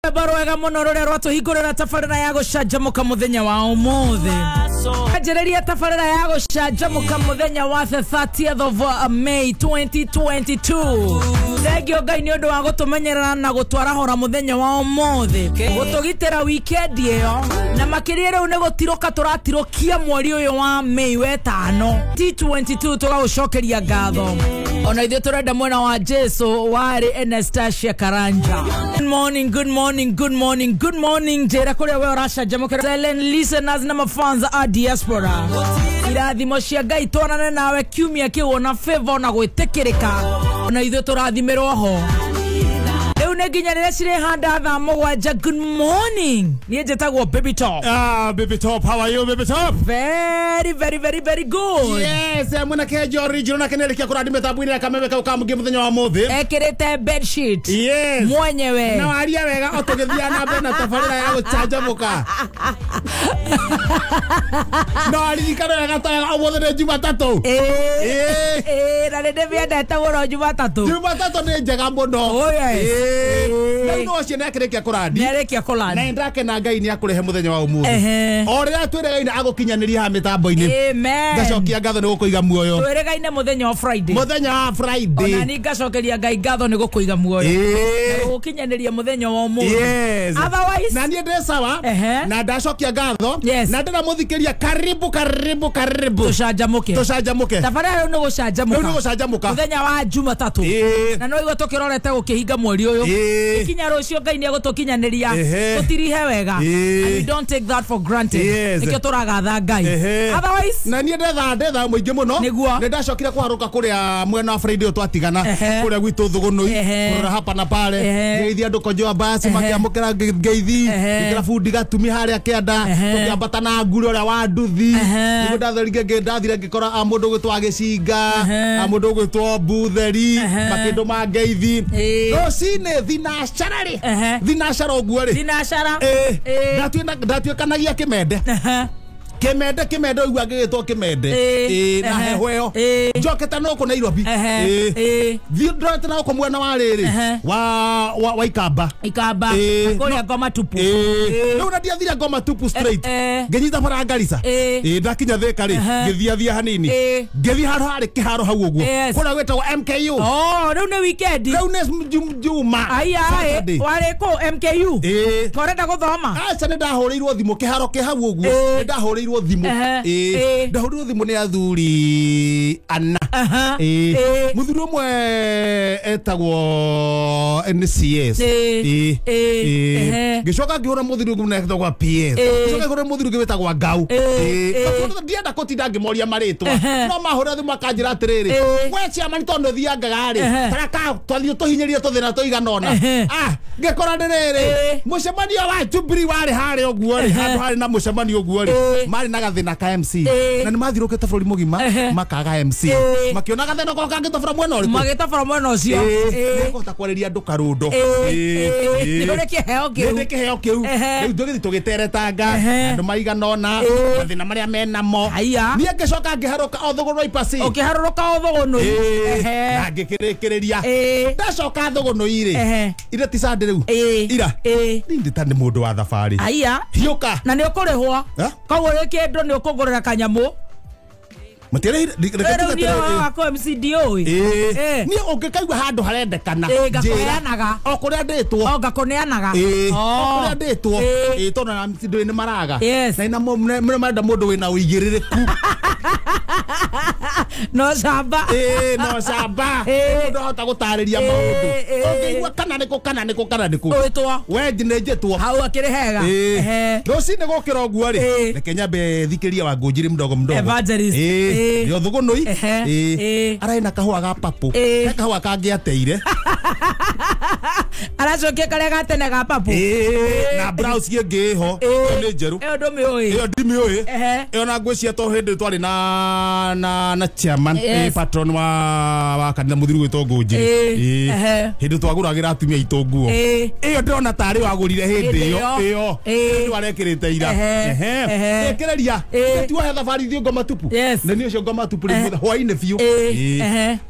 Rwĩmbo rwega mũno rũrĩa rwatũhingũrĩra tabarĩra ya gũcanjamũka mũthenya wa ũmũthĩ. Anjĩrĩria tabarĩra ya gũcanjamũka mũthenya wa the 30th of May 2022. Thengio Ngai nĩ ũndũ wa gũtũmenyerera na gũtwarahũra mũthenya wa ũmũthĩ, gũtũgitĩra weekend ĩyo, na makĩria rĩu nĩ gũtirũka tũratirũkia mweri ũyũ wa May wetano T22, tũgagũcokeria ngatho. Ona ithuĩ tũrenda mwena wa Jesu warĩ Anastasia Karanja. Good morning, good morning, good morning, good morning. Njĩra kũrĩa we ũracanjamũkĩra. Silent listeners na mafans a diaspora, irathimo cia Ngai twanane nawe kiumia kĩu, ona favor na gwĩtĩkĩrĩka, ona ithuĩ tũrathimĩrwo ho. Rĩu nĩ nginya rĩrĩa cirĩhanda thaa 7. Good morning, niĩ njĩtagwo Baby Top. Ah, Baby Top, how are you, Baby Top? Very, very, very, very good. Yes, mwanake original na kenele kia kũrandi mĩtambo-inĩ ya kameme kau ka mũingĩ mũthenya wa mũthĩ. Ekĩrĩte bed sheet mwenyewe. Na waria wega o tũgĩthiaga na mbere na tabarĩra ya gũcanjamũka. Na waririkana wega ta wega ũmũthĩ nĩ Jumatatũ. Ĩĩ. Ĩĩ, na nĩ ndĩmĩendete mũno Jumatatũ. Jumatatũ nĩ njega mũno. Oh, yes. Rĩu no ũcio nĩakĩrĩkia kũrandi. Nĩarĩkia Na kũlandi. nĩndakena Ngai nĩ akũrehe mũthenya wa ũmũthĩ. O rĩrĩa twĩrĩgaine agũkinyanĩria haha mĩtambo-inĩ. Amen. Ngacokia ngatho nĩ gũkũiga muoyo. Twĩrĩgaine mũthenya wa Friday. Mũthenya wa Friday. Ona ni ngacokeria Ngai ngatho nĩ gũkũiga muoyo, gũkinyanĩria mũthenya wa ũmũthĩ. Otherwise, Na niĩ ndĩ sawa. Na ndacokia ngatho. Na ndĩramũthikĩria, karibu, karibu, karibu. Tũcanjamũke. Tũcanjamũke. Tabarĩra rĩu nĩ gũcanjamũka. Rĩu nĩ gũcanjamũka. Mũthenya wa Jumatatũ. Na no igua tũkĩrorete gũkĩhinga mweri ũyũ. Ikinya rũciũ Ngai nĩ egũtũkinyanĩria tũtirihe wega. And we don't take that for granted. Nĩkĩo tũragatha Ngai. Otherwise, Na niĩ ndetha mũingĩ mũno. Nĩguo. Nĩ ndacokire kũharũka kũrĩa mwena wa Friday ũyũ twatigana, kũrĩa gwitũ Thũgũnũi, kũrora hapa na pale, ngeithia andũ Konjoa basi, makĩamũkĩra ngeithi, ngĩkĩra bundi gatumi harĩa kĩanda, tũkĩambata na nguri ũrĩa wa nduthi. Nĩguo ndathire ngĩkora a mũndũ ũgwĩtwo agĩcinga, a mũndũ ũgwĩtwo Mbutheri, makĩndũma ngeithi. Rũcinĩ thinacara rĩ, thinacara ũguo rĩ, thinacara. Ndatuĩkanagia kĩmende, kĩmende, kĩmende, ũigua ngĩgĩtwo kĩmende. Na heho ĩyo njokete no kũ Nairobi. Thiĩ ndorete na gũkũ mwena wa rĩrĩ wa Ikamba. Ikamba. Kũrĩa Ngoma Tupu. Rĩu na ndiathire Ngoma Tupu straight, ngĩnyita bara Garissa. Ndakinya Thika rĩ, ngĩthiathia hanini, ngĩthiĩ handũ harĩ kĩharo hau ũguo, kũrĩa gwĩtagwo MKU. Oh, rĩu nĩ weekend. Rĩu nĩ Juma. Aya. Saturday. Warĩ kũ MKU? Korenda gũthoma. Aca, nĩ ndahũrĩirwo thimũ kĩharo kĩ hau ũguo. Nĩ ndahũrĩirwo thimũ. Ndahũrĩirwo thimũ nĩ athuri ana. Mũthuri ũmwe etagwo NCS. Ngĩcoka ngĩhũra mũthuri ũngĩ etagwo PS. Ngĩcoka ngĩhũra mũthuri ũngĩ wĩtagwo Ngau. Ndienda kũtinda ngĩmoria marĩtwa, no mahũra thimũ akanjĩra atĩrĩrĩ, we ciamani, tondũ thiangaga rĩ, taraka twathiĩ tũhinyĩrie tũthĩna tũigana ũna. Ah, ngĩkora nĩ rĩrĩ, mũcemanio wa Jubilee warĩ harĩa ũguo rĩ, handũ harĩ na mũcemanio ũguo rĩ, marĩ na gathĩna ka MC, na nĩ mathirũkĩte bũrũri mũgima makaga MC, makĩona gathĩna ko kangĩtobora mwena ũrĩkũ. Magĩtabora mwena ũcio. Nĩkũhota kwarĩria andũ karũndo. Nĩ ũrĩ kĩheo kĩu. Nĩ kĩheo kĩu. Rĩu tũgĩthiĩ tũgĩteretanga andũ maigana ũna, mathĩna marĩa menamo. Haiya. Niĩ ngĩcoka ngĩharũka o Thũgũrũ ipasi. Ũkĩharũrũka o Thũgũnũi. Na ngĩkĩrĩkĩrĩria. Ndacoka Thũgũnũi rĩ, ira ti Sunday rĩu, ira niĩ ndĩ ta nĩ mũndũ wa thabarĩ. Aya. Hiũka. Na nĩ ũkũrĩhwo. Koguo rĩ, kĩndũ nĩ ũkũgũrĩra kanyamũ. Matiarĩhire. Rĩu niĩ wako MCDO ĩ. Niĩ ũngĩkaigua handũ harendekana, njĩra. Ngakũheanaga. O kũrĩa ndĩtwo. O ngakũneanaga. O kũrĩa ndĩtwo. Tondũ na ndĩ nĩ maraga. Na ina nĩ marenda mũndũ wĩna ũigĩrĩrĩku. No camba. No camba. Mũndũ ahota gũtarĩria maũndũ. Ũngĩigua kana nĩkũ, kana nĩkũ, kana nĩkũ, Ũgĩtwo. we nĩ njĩtwo. Hau akĩrĩ hega. Rũcinĩ gũkĩra ũguo rĩ, reke nyambe thikĩria wa Ngũnjiri mdogo mdogo. Evangelist. Nĩ Thũgũnũi. Ararĩ na kahũa ga papo. He kahũa kangĩ ateire. Aracokia karĩa ga tene ga papo. Na blouse ĩngĩ ĩho. Ĩyo nĩ njerũ. Ĩyo ndũmĩũĩ. Ĩyo ndimĩũĩ. Ĩyo na ngwĩcia to hĩndĩ twarĩ na chairman, patron wa kanitha, mũthuri gwĩtwo Ngũnjiri. Hĩndĩ twagũragĩra atumia aitũ nguo. Ĩyo ndĩrona tarĩ wagũrire hĩndĩ Hĩndĩ ĩyo. ĩyo. Ĩyo hĩndĩ warekĩrĩte ira. Rekereria. Tuohe thabarĩ ithiĩ Ngoma Tupu. Na nĩ ũcio Ngoma Tupu rĩ, hwainĩ biũ.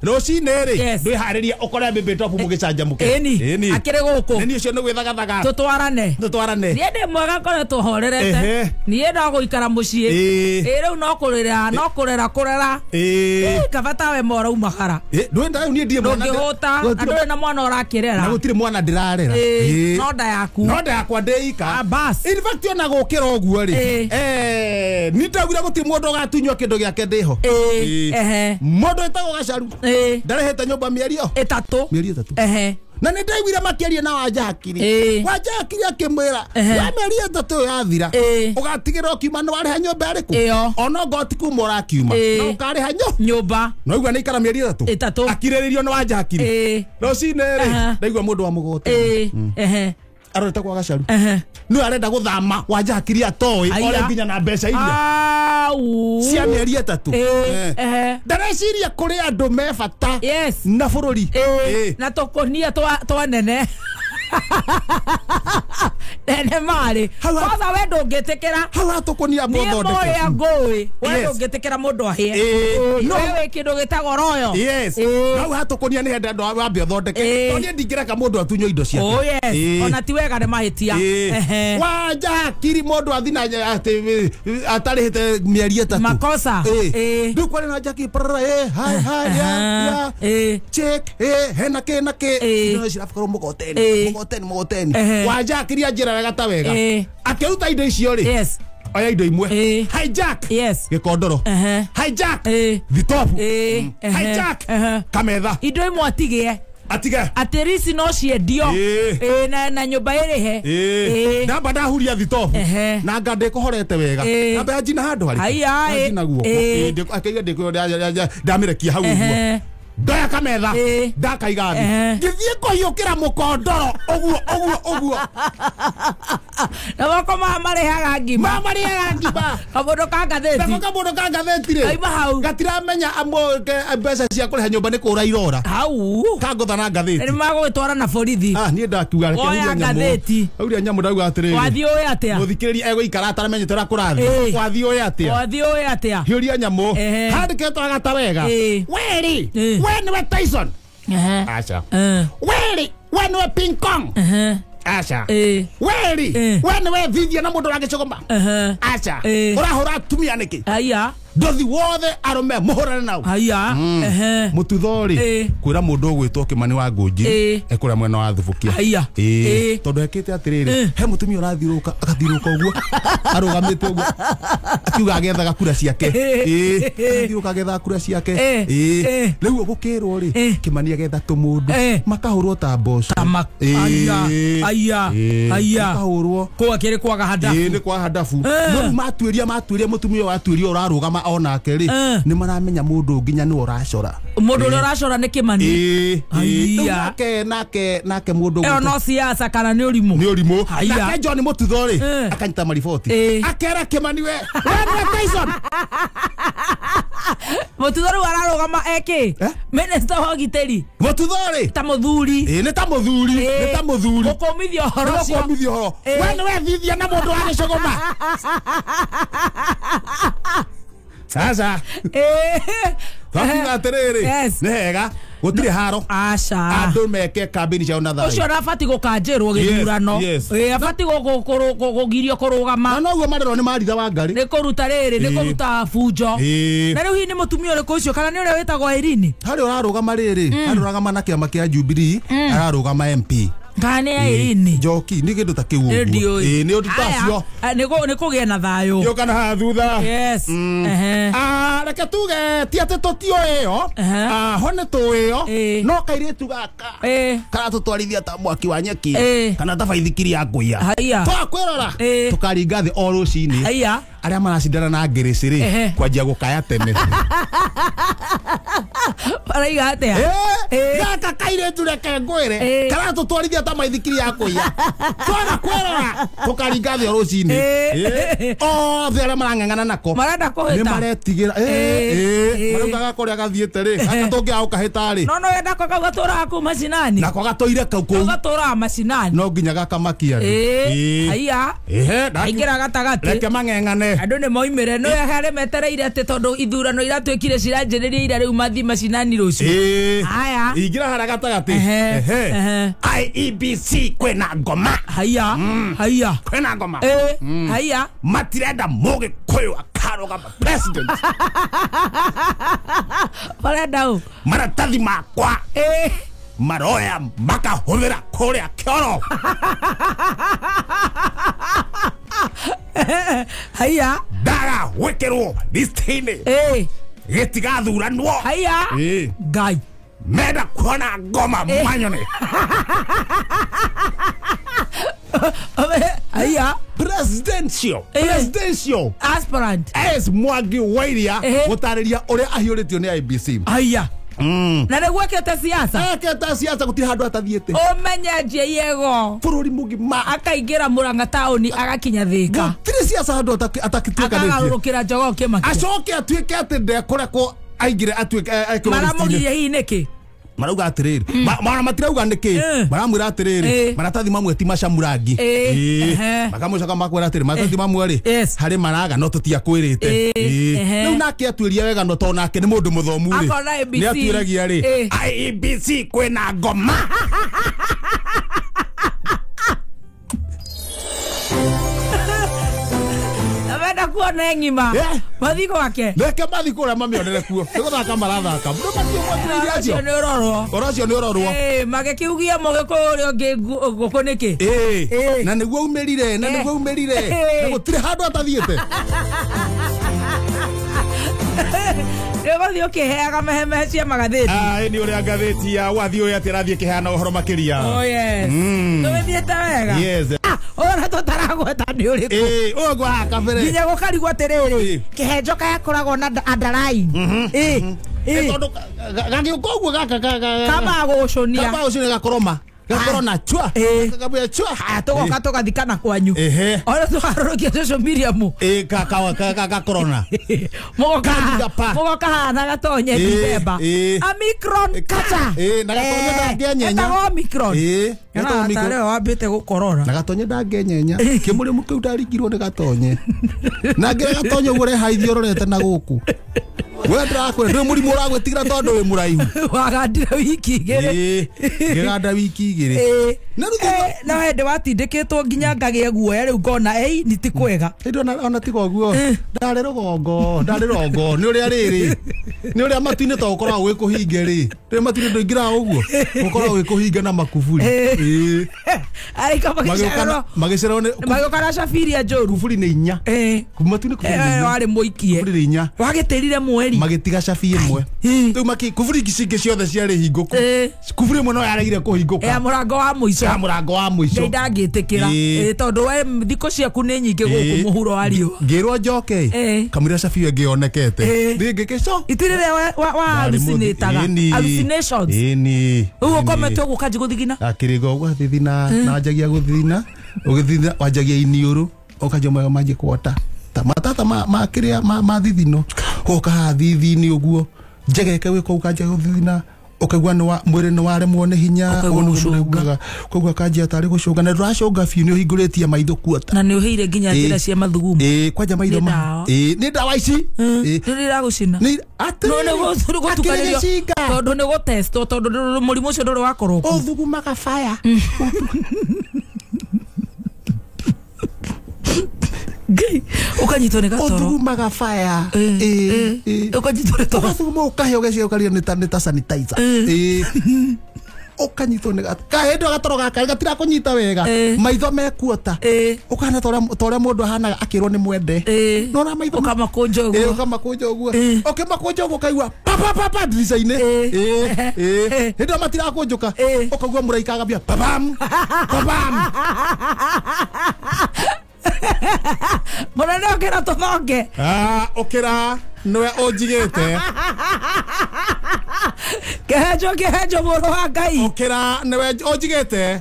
Rũcinĩ rĩ, ndwĩharĩrie ũkore Baby Top mũgĩcanjamũke. Ĩni. Ĩni. Akĩrĩ gũkũ. Nĩ niĩ ũcio nĩ gwĩthagathaga. Tũtwarane. Tũtwarane. Niĩ ndĩ mwega ngoretwo horerete. Niĩ no gũikara mũciĩ. Ĩ rĩu no kũrĩra, no kũrera kũrera. Kaba tawe mora umakara. Ndwenda rĩu niĩ ndirĩ mwana. Ndũngĩhũta, na ndũrĩ na mwana ũrakĩrera. Na gũtirĩ mwana ndĩrarera. No nda yaku. No nda yakwa ndĩika. Bas. In fact ona gũkĩra ũguo rĩ. Nĩ ndaugire gũtirĩ mũndũ ũgatunywo kĩndũ gĩake ndĩho. Mũndũ wĩtagwo Gacaru. Ndarehete nyũmba mĩeri ĩtatũ. Mĩeri ĩtatũ. Na nĩ ndaiguire makĩaria na Wanjakiri. Wanjakiri akĩmwĩra ya mĩeri ĩtatũ yathira ũgatigĩrĩra ũkiuma nĩ warĩha nyũmba ĩrĩkũ. Ona okorwo ti kuma ũrakiuma no ũkarĩha nyũmba. No igua nĩ ikara mĩeri ĩtatũ. Akirĩrĩrio nĩ Wanjakiri. Rũcinĩ rĩ ndaigua mũndũ wa mũgũta. Arorete kwa Gacaru. Nĩ arenda gũthama Wanjakiri atoĩ ore nginya na mbeca iria cia mĩeri ĩtatũ. Ndareciria kũrĩ andũ me bata na bũrũri. Na tũkũnia twa nene. Nene marĩ. Kwanza we ndũngĩtĩkĩra. Hau hatũkũnia mũthondeke. Niĩ mũrĩa ngũĩ. We ndũngĩtĩkĩra mũndũ ahĩe. We wĩ kĩndũ gĩtagwo royo. Yes. Hau hatũkũnia nĩ henda andũ wambe ũthondeke. Tondũ niĩ ndingĩreka mũndũ atunywo indo ciake. Oh yes. Ona ti wega nĩ mahĩtia. Wanjakiri mũndũ athi na atĩ atarĩhĩte mĩeri ĩtatũ. Makosa. Rĩu kwarĩ na Wanjakiri parara hi hi ya ya. Check hena kĩ na kĩ. Indo cirabatarwo mũgoteni. Mũgoteni mũgoteni. Wanjakiri anjĩra wega ta wega. Akĩruta indo icio rĩ. Yes. Oya indo imwe. Hijack. Yes. Gĩkondoro. Hijack. Thitobu. Hijack. Kametha. Indo imwe atigĩe. Atige. Atĩ rici no ciendio. Na nyũmba ĩrĩhe. Ndamba ndahuria thitobu. Na anga ndĩkũhorete wega. Ndamba yanjina handũ harĩkũ. Yanjina guoko. Akĩiga ndĩkũywo ndamĩrekia hau ũguo. Ndoya kametha ndakaiga thĩ ngĩthiĩ kũhiũkĩra mũkondoro ũguo ũguo ũguo. Na moko maya marĩhaga ngima. Maya marĩhaga ngima. Kamũndũ ka ngathĩti. Nako kamũndũ ka ngathĩti rĩ. Kaima hau. Gatiramenya mbeca cia kũrĩha nyũmba nĩ kũra irora. Hau. Kangũtha na ngathĩti. Nĩ magũgĩtwara na borithi. Niĩ ndakiuga reke huria nyamũ. Huria nyamũ ndauga atĩrĩrĩ. Wathiĩ ũĩ atĩa? Mũthikĩrĩria egũikara ataramenyete ũrĩa kũrathiĩ. Wathiĩ ũĩ atĩa? Wathiĩ ũĩ atĩa? Hiũria nyamũ. Handĩkĩtwo agata wega. We rĩ. We nĩwe Tyson. Aca. We rĩ, we nĩwe Ping Kong. Aca. We rĩ, we nĩwe Vivian na mũndũ wa gĩcũgũma. Aca. Ũrahũra atumia nĩkĩ? Aya. Ndothi wothe arũme mũhũrane nao. Aya. Mũtutho rĩ, kwĩra mũndũ ũgwĩtwo Kĩmani wa Ngũnjiri ekũrĩa mwena wa Thubukia. Aya. Tondũ ekĩte atĩrĩrĩ, he mũtumia ũrathiũrũrũka agathiũrũrũka ũguo arũgamĩte ũguo akiuga agethaga kura ciake. Agathiũrũrũka agethaga kura ciake. Rĩu gũkĩrwo rĩ, Kĩmani agetha tũmũndũ makahũrwo ta mboco. Aya. Aya. Aya. Makahũrwo. Kũu akĩrĩ kwaga handabu. Nĩ kwa handabu. No rĩu matuĩria mũtumia ũyũ watuĩria ũrarũgama onake rĩ, nĩ maramenya mũndũ nginya nĩ ũracora. Mũndũ ũrĩa ũracora nĩ Kĩmani. Nake nake nake mũndũ ĩyo no siasa kana nĩ ũrimũ. Nĩ ũrimũ. Nake John Mũtutho rĩ, akanyita mariboti. Akera Kĩmani we, we nĩwe Tyson. Mũtutho rĩu ararũgama ekĩ? Minister wa ũgitĩri. Mũtutho rĩ? Ta mũthuri. Nĩ ta mũthuri, nĩ ta mũthuri. Gũkũmithia ũhoro ũcio. Gũkũmithia ũhoro. We nĩwe Vivian na mũndũ wa gĩcũgũma. Sasa. Twakiuga atĩrĩrĩ, nĩ hega gũtirĩ haro. Aca. Andũ meke kambĩini ciao na thayũ. Ũcio arabatiĩ gũkanjĩrwo gĩthurano. Abatiĩ kũgirio kũrũgama. Na noguo marerwo nĩ maritha wa Ngarĩ. Nĩ kũruta rĩrĩ, nĩ kũruta bunjo. Na rĩu hihi nĩ mũtumia ũrĩkũ ũcio kana nĩ ũrĩa wĩtagwo Irene? Harĩ ũrarũgama rĩrĩ, harĩ ũrarũgama na kĩama kĩa Jubilee, ararũgama MP. Kana nĩ Irene? Njoki nĩ kĩndũ ta kĩu ũguo. Nĩ ũndũ ta ũcio. Nĩ kũgĩe na thayũ. Gĩũka na haha thutha. Yes. Reke tuge ti atĩ tũtiũĩ ĩyo, ho nĩ tũĩ ĩyo, no kairĩtu gaka karatũtwarithia ta mwaki wa nyeki kana ta baithikiri ya ngũiya. Twakwĩrora tũkaringa thĩ o rũcinĩ. Arĩa maracindana na Ngĩrĩcĩ rĩ, kwanjia gũkaya tene. Maraiga atĩa? Gaka kairĩtu reke ngwĩre karatũtwarithia ta maithikiri ya kũiya. Twaga kwĩrora tũkaringa thĩ o rũcinĩ. Othe arĩa marang'ang'ana nako marenda kũhĩta, nĩ maretigĩra. Marauga gaka ũrĩa gathiĩte rĩ, gaka tũngĩaga gũkahĩta rĩ. No wenda ko kau gatũraga kũu macinani. Nako gatũire kau kũu. Kau gatũraga macinani. No nginya gakamakia andũ. Haiya. Aingĩra gatagatĩ. Reke mang'eng'ane. Andũ nĩ moimĩre. Nĩ harĩ metereire atĩ tondũ ithurano iratuĩkire ciranjĩrĩria ira rĩu mathi macinani rũciũ. Haya. Ingĩra harĩa gatagatĩ. IEBC kwĩna ngoma. Haya. Haya. Kwĩna ngoma. Haya. Matirenda Mũgĩkũyũ akarũgama president. Marenda ũ? Maratathi makwa. Maroya makahũthĩra kũrĩa kĩoro. Haya. Ndaga gwĩkĩrwo list-inĩ. Gĩtigathuranwo. Haya. Ngai. Menda kuona ngoma manyone. Haya. Presidential. Presidential. Aspirant. S Mwangi wa Iria gũtarĩria ũrĩa ahiũrĩtio nĩ IEBC. Haya. Na nĩguo ekĩte siasa. Ekĩte siasa gũtirĩ handũ atathiĩte. Ũmenye njĩyego. Bũrũri mũgima. Akaingĩra Murang'a taũni agakinya Thĩka. Gũtirĩ siasa handũ atakĩtuĩkanĩtie. Akagarũrũkĩra jogoo kĩmakio. Acoke atuĩke atĩ ndekũrekwo aingĩre atuĩke ekĩrwo list-inĩ. Maramũgiria hihi nĩkĩ? Marauga atĩrĩrĩ. Mara matirauga nĩkĩ. Maramwĩra atĩrĩrĩ. Maratathi mamwe ti macamu rangi. Makamũcoka makwĩra atĩrĩ maratathi mamwe rĩ harĩ maraga no tũtiakwĩrĩte. Rĩu nake atuĩria wega no tondũ nake nĩ mũndũ mũthomu rĩ. Nĩ atuĩragia rĩ. IEBC kwĩna ngoma. Amenda kuona ng'ima. Mathi gwake. Reke mathi kũrĩa mamĩonere kuo. Nĩ gũthaka marathaka. Mũndũ matiĩ acio. Ũcio nĩ ũrorwo. Ũhoro ũcio nĩ ũrorwo. Magĩkiugia Mũgĩkũyũ ũrĩa ũngĩ ngũkũ nĩkĩ? Na nĩguo umĩrire, na nĩguo umĩrire. Na gũtirĩ handũ atathiĩte. Nĩũgũthiĩ ũkĩheaga mehemehe cia magathĩti. Nĩ ũrĩa ngathĩti ya wathiĩ ũyũ atĩ ĩrathiĩ ĩkĩheana ũhoro makĩria. Oh yes. Tũgĩthiĩte wega. Yes. Ũrĩa tũtaragweta nĩ ũrĩkũ? Ũyũ ngwa haha kabere. Nginya gũkarigwo atĩrĩrĩ, kĩhenjo kayakoragwo na underline. Tondũ gagĩũka ũguo gaka kamba gũcũnia. Kamba gũcũnia gakoroma. Gakorona chua. Gakambia chua. Haya tũgoka tũgathikana kwanyu. Ona tũgarũrũkia social media mu. Gakorona. Mũgoka hana gatonye December. Omicron kacha. Na gatonye ndangĩenyenya. Etagwo Omicron. Etagwo Omicron. Tarĩo wambĩte gũkorora. Na gatonye ndangĩenyenya. Kĩmũrĩmũ kĩu ndarigirwo nĩ gatonye. Na ngĩra gatonye ũguo ũrehaithia ũrorete na gũkũ. We ndĩrakwĩra ndũĩ mũrimũ ũragwĩtigĩra tondũ wĩ mũraihu. Wagandire wiki igĩrĩ. Ngĩganda wiki igĩrĩ. Na hĩndĩ watindĩkĩtwo nginya ngagĩa guoya rĩu ngona ei nĩ ti kwega. Hĩndĩ ona tiga ũguo ndarĩ rũgongo ndarĩ rũgongo nĩ ũrĩa rĩrĩ nĩ ũrĩa matu-inĩ to gũkoragwo gwĩ kũhinge rĩ rĩrĩ matu-inĩ ndũingĩraga ũguo gũkoragwo gwĩ kũhinge na makuburi. Arĩka magĩcererwo magĩcererwo nĩ magĩũka na cabiria njũru. Kuburi nĩ inya. Matu-inĩ kuburi nĩ inya. Warĩ mũikie. Kuburi nĩ inya. Wagĩtĩrire mweri. Magĩtiga cabi ĩmwe. Rĩu maki kuburi ici ingĩ ciothe ciarĩ hingũku. Kuburi ĩmwe no yaregire kũhingũka. Ya mũrango wa mũico. Ya mũrango wa mũico. Ngai ndangĩtĩkĩra. Tondũ we thikũ ciaku nĩ nyingĩ gũkũ mũhuro wa riũa. Ngĩrwo njoke. Kamũira cabi ĩyo ĩngĩ yonekete. Niĩ ngĩkĩco. Itirĩ rĩrĩa wa hallucinataga. Hallucinations. Ĩni. Ũguo ũkomete ũguo ũkanjia gũthigina. Akĩrĩga ũguo athithina na anjagia gũthithina. Ũgĩthithina wanjagia iniũrũ ũkanjia mayo manjie kwota. Ta matata ma kĩrĩa ma thithino. Ũgoka haha thithi-inĩ ũguo njegeke wĩ kũu ũkanjia gũthithina ũkaigua nĩ mwĩrĩ nĩ waremwo nĩ hinya ũkaigua kanjia tarĩ gũcũnga na ndũracũnga biũ nĩ ũhingũrĩtie maitho kuota. Na nĩ ũhĩire nginya njĩra cia mathugumo. Kwanja maitho ma. Nĩ ndawa ici. Nĩ iragũcina. Nĩ atĩ no nĩ gũtukanĩrio tondũ nĩ gũtestwo tondũ mũrimũ ũcio ndũrĩ wakorwo kuo. Ũthugumaga fire. Ngai ũkanyitwo nĩ gatoro. Ũthugumaga fire. Ũkanyitwo nĩ toro. Ũgathuguma ũkahĩa ũgeciria ũkaria nĩ ta sanitizer. Ũkanyitwo nĩ kahĩndĩ gatoro gaka gatirakũnyita wega. Maitho mekuota. Ũkahana ta ũrĩa mũndũ ahanaga akĩrwo nĩ mwende. No na maitho ũkamakũnja ũguo. Ũkamakũnja ũguo. Ũkĩmakũnja ũguo ũkaigua pa pa pa pa ndirica-inĩ. Hĩndĩ ĩyo matirakũnjũka. Ũkaigua mũraika agambia pabam pabam. Mũnene ũkĩra tũthonge. Ũkĩra nĩwe ũnjigĩte. Kĩhenjo kĩhenjo mũrũ wa Ngai. Ũkĩra nĩwe ũnjigĩte.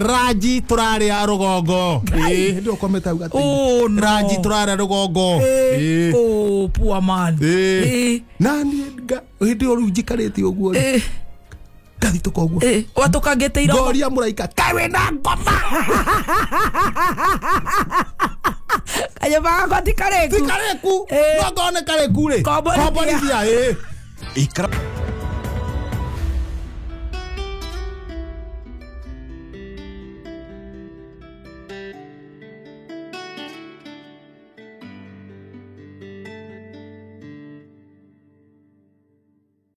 Ranji tũrarĩa rũgongo. Hĩndĩ ũkomete hau gatĩ. Ranji tũrarĩa rũgongo. Oh poor man. Na niĩ hĩndĩ ĩyo rĩu njikarĩte ũguo rĩ. Ngathitũka ũguo. Watũkangĩte iromo. Ngoria mũraika kaĩ wĩna ngoma. Kanyũmba gakwa ti karĩku. Ti karĩku. No ngone karĩku rĩ. Komborithia. Ikara.